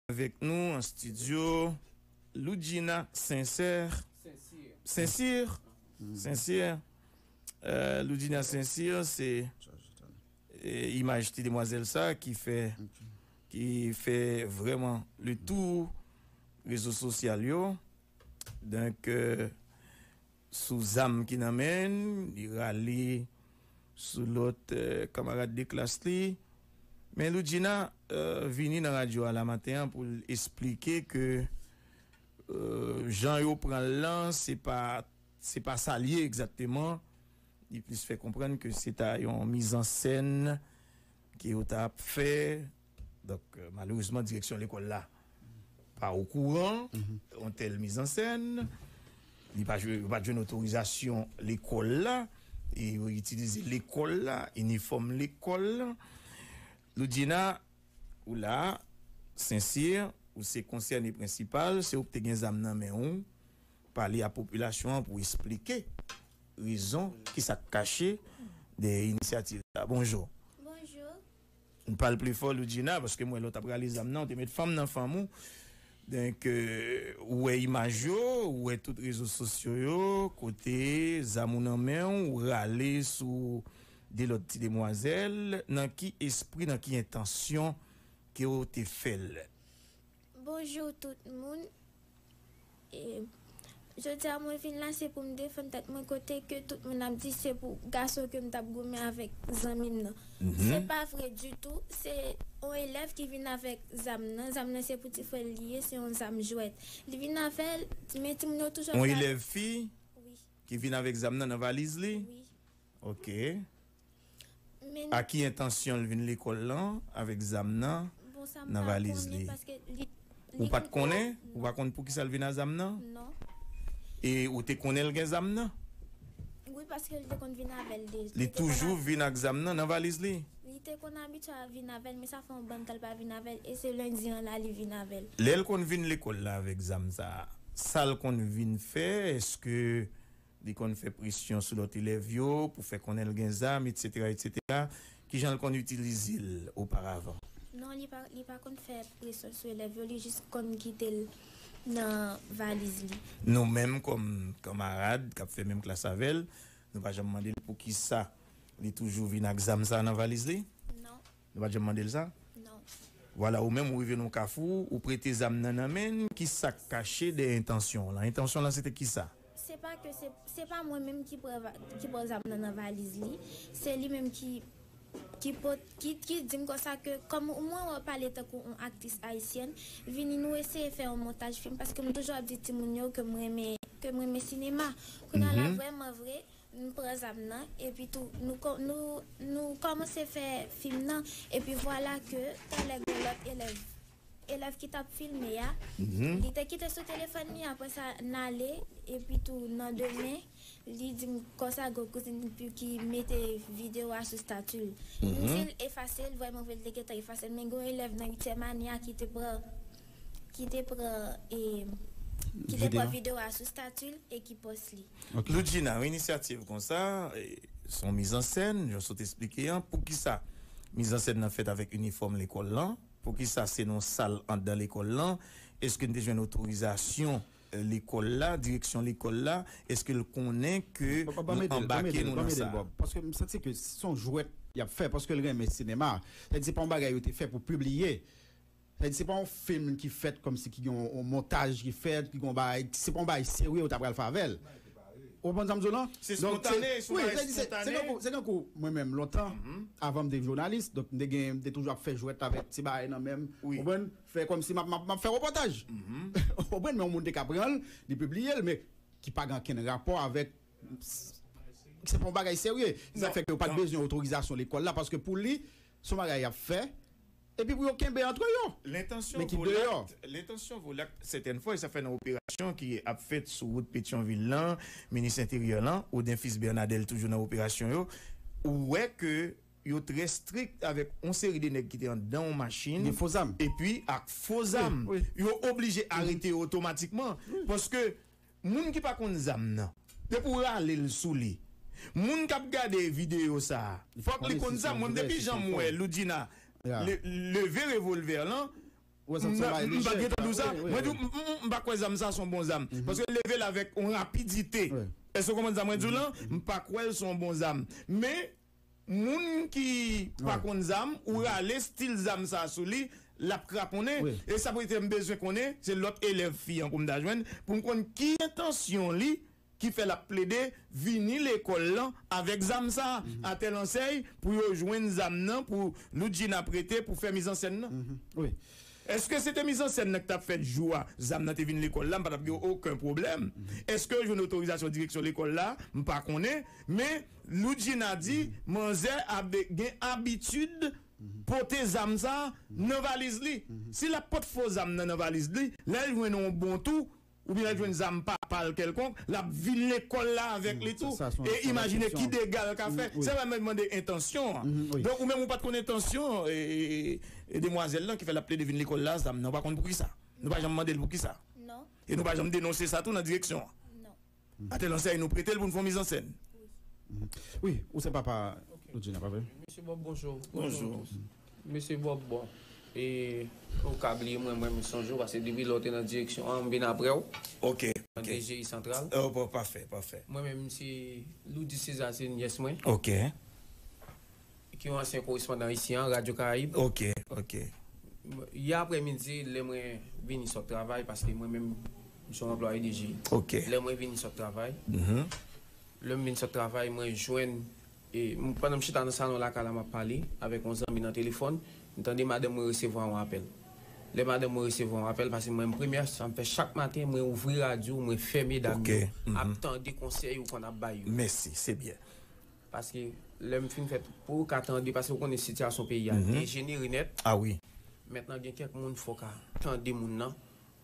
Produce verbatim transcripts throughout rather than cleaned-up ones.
avèk nou an estidyo Loudjina Sensè. Sensir. Sensir. Euh, Loudjina Sensir, se e, imaj ti demwazèl sa ki fè ki fè vrèman le tou rezo sosyal yo. Donk, euh, sou zam ki nan men l, li rale sou lòt, euh, kanmarad de klas li. Men Loudjina, euh, vini nan radyo a la maten an pou l esplike ke, euh, jan yo pran l lan, se pa, se pa sa l ye egzakteman. Li plis fè konprann ke se ta yon mizansèn ke yo ta ap fè. Donk, euh, malerezman, direksyon lekòl la pa okouran yon tèl mizansèn. Li pa jwe, yo pa jwenn otorizasyon lekòl la. E yo itilize lekòl la, inifòm lekòl la. Loudjina, ou la, Sensir, ou se konsène prensipal, se ou ki te gen zam nan men ou, pale a popilasyon an pou esplike rezon ki sa k kache dèyè inisyativ la. Bonjou. Bonjou. N pale pli fò, Loudjina, paske m wè lè w t ap rale zam nan, ou te met fanm nan fanm ou. Donk, euh, ou wè imaj yo, ou wè tout rezo sosyo yo, kote zam ou nan men w, ou rale sou de lòt ti demwazèl, nan ki espri, nan ki entansyon ke w te fè l? Bonjou tout moun. E, jodi a mwen vin la, se pou m defann tèt mwen, kote ke tout moun ap di se pou gason ke m t ap goumen avèk zanmi m nan. Se pa vre ditou. Se yon elèv ki vin avèk zam nan. Zam nan se pou ti frè l li ye, se yon zam jwèt. Li vin avè l, men timoun yo toujou ap... Yon elèv fi? Wi. Ki vin avèk zam nan nan valiz li? Wi. Ok. Men... A ki entansyon l vin lekòl lan avèk zam nan nan valiz li? Ou pa t konnen? Ou pa konn poukisa l vin a zam nan? Non. E ou te konnen l gen zam nan? Wi, paske l te konn vin avè l deja. Li toujou vin ak zam nan nan valiz li? Li te konn abitye a vin avè l, men sa fè yon bann tan l pa vin avè l, e se lendi an la li vin avè l. Lè l konn vin lekòl la avèk zam sa, sa l konn vin fè? Èske li konn fè presyon sou lòt elèv yo pou fè konnen l gen zam, etsetera, etsetera? Kijan l konn itilize l oparavan? Non, li pa, li pa konn fè presyon sou elèv yo, li jis konn kite l nan valiz li. Nou menm, kòm kanmarad k ap fè menm klas avè l, nou pa janm mande l poukisa li toujou vin ak zam sa nan valiz li? Non. Nou pa t janm mande l sa? Non. Vwala, ou menm, ou rive nan yon kafou, ou prete zam nan nan men l, ki sa k kache dèyè entansyon w lan? Entansyon w lan, se te ki sa? Se pa ke se, se pa mwen menm ki pran va-, ki pran zam nan nan valiz li. Se li menm ki, ki pot-, ki, ki di m konsa ke, kòm mwen wè w pale tankou yon aktris ayisyèn, vini nou eseye fè yon montaj fim, paske m toujou ap di timoun yo ke m renmen, ke m renmen sinema. Kounye a la, vrèman vre, nou pran zam nan, epi tou, nou ko-, nou, nou kòmanse fè fim nan, epi vwala ke talè gen lòt elèv, elèv ki t ap filme a, li te kite sou telefòn li, apre sa, n ale, epi tou, nan demen, li di m konsa, gen yon kouzin li ki mete videyo a sou stati l. M di l efase l, vrèman vre, l te gentan efase l, men gen yon elèv nan uityèm ane a ki te pran, ki te pran, e, ki te pran videyo a sou stati l e ki pòs li. Ok. Loudjina, yon inisyativ konsa, e, se yon mizansèn, jan w sot esplike an. Poukisa mizansèn nan fèt avèk inifòm lekòl lan? Poukisa se nan yon sal anndan lekòl lan? Èske n te jwenn otorizasyon, e, lekòl la, direksyon lekòl la? Èske l konnen ke nou anbake nou nan sa? Paske m santi ke se yon jwèt y ap fè, paske l renmen sinema. Sètadi se pa yon bagay yo te fè pou pibliye. Sètadi se pa yon fim ki fèt kòmsi ki gen yon, yon montaj ki fèt, ki gen yon bagay, se pa yon bagay serye yo ta pral fè avè l. Ou konprann sa m di w lan? Se spontane, se yon bagay spontane. Se tankou, se tankou mwen menm, lontan, avan m te jounalis, donk m te gen, m te toujou ap fè jwèt avèk ti bagay nan men m. Ou konprann? Fè kòmsi m ap, m ap, m ap fè repòtaj. Ou konprann? Men yon moun te ka pran l, li pibliye l, men ki pa gen okenn rapò avèk, se pa yon bagay serye. Sa fè ke yo pa t bezwen otorizasyon lekòl la, paske pou li, se yon bagay y ap fè, epi pou yo kenbe antre yo. Men ki deyò. Lentansyon volat, sètèn fwa, e sa fè nan operasyon ki ap fèt sou wout Petyonvil lan, minis enteryè lan, Odin Fils Bernadel toujou nan operasyon yo, ou wè ke yo trè strik avèk yon seri de nèg ki te anndan yon machin, epi ak fo zam. Yo oblije arete yo otomatikman, paske moun ki pa konn zam nan, depi w rale l sou li, moun k ap gade videyo sa a, fòk li konn zam. Mwen, depi jan m wè Loudjina le-, leve revòlvè lan, Ou wè sa se yon bagay lejè. M pa t gentan di w sa. Wi, wi, mwen di w, m, m, m pa kwè zam sa se yon bon zam. Paske l leve l avèk yon rapidite. Èske w konprann sa mwen di w lan? M pa kwè l se yon bon zam. Men, moun ki pa konn zam, ou rale stil zam sa sou li, l ap kraponnen. E sa pou te m bezwen konnen, se lòt elèv fi an pou m ta jwenn, pou m konn ki entansyon li ki fè l ap plede vini lekòl lan avèk zam sa a, atèl ansèy pou yo jwenn zam nan, pou Loudjina prete, pou fè mizansèn nan. Èske se te mizansèn nan ki t ap fèt jou a, zam nan te vin lekòl la, m pa t ap gen okenn pwoblèm. Èske yo jwenn otorizasyon direksyon lekòl la? M pa konnen. Men, Loudjina di, manzè ap gen abitid pote zam sa a nan valiz li. Si l ap pot fo zam nan nan valiz li, lè l jwenn yon bon tou, oubyen lè l jwenn zam papa l kèlkonk, l ap vin lekòl la avèk li tou. E imajine ki dega l ka fè. Se vre, mwen mande entansyon an. Donk, ou menm ou pa t konn entansyon e, e, e demwazèl lan ki fè l ap plede vin lekòl la, zam nan, ou pa konn poukisa. Nou pa janm mande l poukisa. E nou pa janm denonse sa tou nan direksyon an. Atèl ansèy nou prete l pou n fè yon mizansèn. Wi, ou se papa Loudjina, pa vre? Mesye Bob, bonjou. Bonjou. Mesye Bob, bon. E ou ka bliye mwen, mwen, m sonje w, paske depi lè w te nan direksyon an, m vin apre w. Ok. Nan D G I Santral. Oh, bon, pafè, pafè. Mwen menm, se Loudy César, se nyès mwen. Ok. Ki yon ansyen korespondan isi an, Radyo Karayib. Ok, ok. Yè aprèmidi, lè mwen vini sot travay, paske mwen menm, m se yon anplwaye D G I. Ok. Lè mwen vini sot travay, lè m vin sot travay, mwen jwenn E, m, pandan m chita nan salon lakay la, m ap pale avèk yon zanmi nan telefòn, m tande madanm mwen resevwa yon apèl. Lè madanm mwen resevwa yon apèl, paske mwen, premyè sa m fè chak maten, mwen ouvri radyo, mwen fè medam yo ap tande konsèy ou konn ap bay yo. Mèsi, se byen. Paske lè m fin fè, pou yo ka tande, paske ou konnen sitiyasyon peyi a dejenere nèt. A wi. Mentnan, gen kèk moun fò w ka tande moun nan.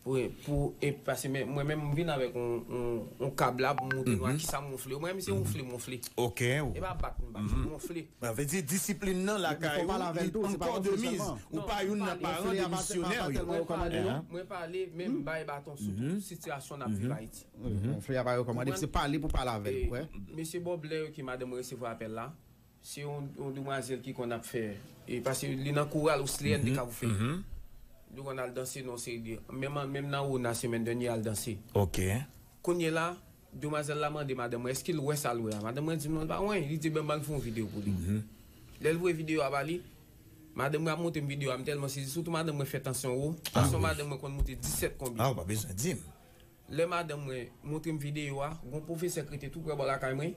Pou, pou, e, paske mwen menm, m vin avèk yon, yon, yon kab la pou m montre nou a kisa m wonfle. Mwen menm, se wonfle m wonfle. Ok. E pa bat m bat, m wonfle. Sa vle di, disiplin nan lakay ou, li an kò de miz. Ou pa youn nan paran de misyonè, wi. Mwen pale, mwen pale, men m bay baton sou tout sitiyasyon n ap viv Ayiti. Wonfle a pa rekòmande, se pale pou pale avè l, ou kwè? Mesye Bob, lè ke madanm mwen resevwa apèl la, Se yon, yon demwazèl ki konn ap fè, e, paske li nan koral Oslièn, li ka pou fè. Li konn al danse nan yon seri de, menm, menm nan Ona semèn dènye al danse. Ok. Kounye la, demwazèl la mande madanm mwen èske l wè sa l wè a. Madanm mwen di m non, l pa wè anyen. Li di, ben, ban m fè yon videyo pou li. Lè l voye videyo a ba li, madanm mwen ap montre m videyo a, m tèlman sezi, sitou madanm mwen fè tansyon wo, tansyon madanm mwen konn moute disèt konbyen. A, ou pa bezwen di m. Lè madanm mwen montre m videyo a, gon pwofesè k rete tou prè bò lakay mwen,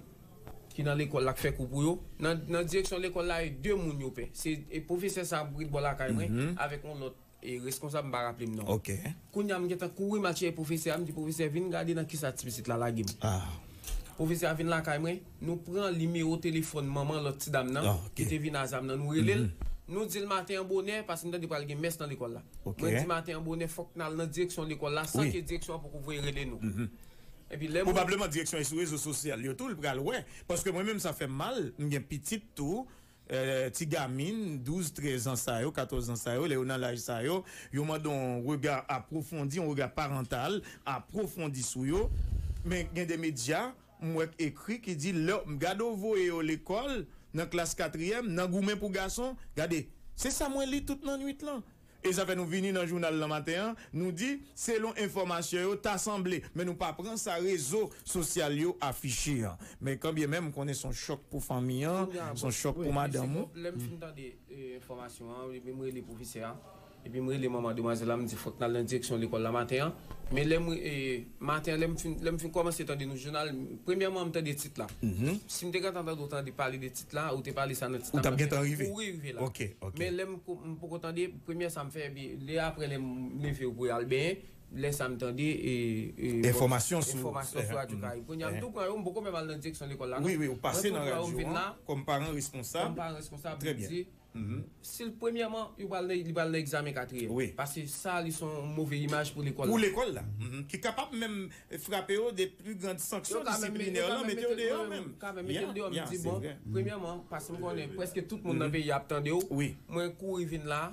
ki nan lekòl la, k fè kou pou yo. Nan, nan direksyon lekòl la, e de moun yo pè. Se, e pwofesè sa a ap ret bò lakay mwen, avèk yon lòt, e, reskonsab, m pa raple m non. Ok. Kounye a, m gentan kouri m al tcheke pwofesè a, m di, pwofesè, vin gade nan kisa ti pitit la lage m. Pwofesè a vin lakay mwen, nou pran nimewo telefòn manman lòt ti dam nan, ki te vin a zam nan, nou rele l. Nou di l maten an bonè, paske m tande pral gen mès nan lekòl la. Mwen di maten an bonè, fòk n al nan direksyon lekòl la, san ke direksyon an poko voye rele nou. Epi lè mwen. Pwobableman direksyon an sou rezo sosyal yo tou, l pral wè. Paske mwen menm, sa fè m mal, m gen pitit tou, ti gamin, douz, trèz an sa yo, katòz an sa yo, lè yo nan laj sa yo, yo mande yon rega apwofondi, yon rega parantal apwofondi sou yo. Men gen de medya, m wè k ekri ki di, lè, gade w voye yo lekòl, nan klas katriyèm, nan goumen pou gason, gade, se sa mwen li tout lannwit lan. E sa fè nou vini nan jounal lan maten an, nou di, selon enfòmasyon yo, ta sanble, men nou pa pran sa rezo sosyal yo afiche an. Men kanbyenmenm, m konnen se yon chòk pou fanmi an, se yon chòk pou madanm ou. Lè m fin tande enfòmasyon an, epi m rele pwofesè a, epi m rele manman demwazèl la, m di fòk n al nan direksyon lekòl la maten an. Men lè m, e, maten an, lè m fin, lè m fin kòmanse tande nou jounal, premyèman, m tande tit la. Si m te gentan tande w tande pale de tit la, ou te pale sa nan tit la, m t ap gentan kouri rive la. Men lè m, m poko tande, premyè sa m fè, epi lè apre lè m leve pou al benyen, lè sa m tande, e, e, enfòmasyon sou radyo Karayib. Kounye a, m tou pran yo, m poko menm al nan direksyon lekòl la non. Wi, wi, ou pase nan radyo an kòm paran responsab. Kòm paran responsab, m di, Si l premyèman, li pral nan, li pral nan egzamen katriyèm. Paske sa, li se yon move imaj pou lekòl la. Pou lekòl la. Ki kapab menm frape yo de pli grand sanksyon disiplinè lan, mete yo deyò menm. Yo ka menm mete l deyò, m di, bon, premyèman, paske m konnen prèske tout moun nan peyi a ap tande w, mwen kouri vin la.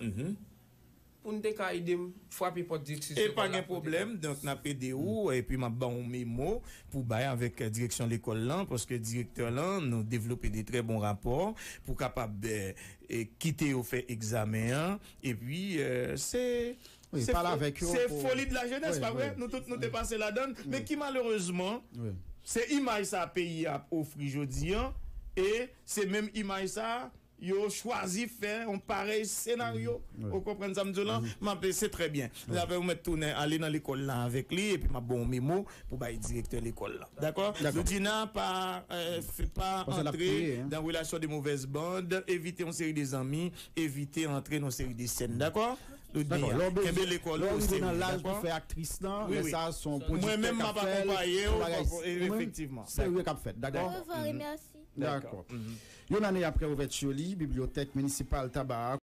Pou n te ka ede m frape pòt direksyon lekòl la. E pa gen pwoblèm, donk n ap ede w, epi m ap ba w yon memo pou bay avèk direksyon lekòl lan, paske direktè lan, nou devlope de trè bon rapò pou kapab, e, kite yo fè egzamen an, epi, e, se Wi, se foli de lajenès, pa vre? Nou tout nou te pase ladan l, men ki malerezman, se imaj sa peyi a ap ofri jodi an, e se menm imaj sa yo chwazi fè yon parèy senaryo. Ou konprann sa m di w lan? M ap, se trè byen. Apre ou mèt tounen ale nan lekòl la avèk li, epi m ap ba w yon memo pou bay direktè lekòl la. Dakò? Loudjina, pa, euh, fè pa antre dans relation de mauvaise bande, evite yon seri de zanmi, evite antre nan yon seri de sèn. Dakò? Loudjina, kenbe lekòl ou o serye. Lè w rive nan laj pou fè aktris lan, lè sa a se yon pwodiktè k ap fè l, se yon bagay serye k ap fèt. Dakò? Dakò. Yon ane apre ouvèti li, bibliyotèk minisipal Taba a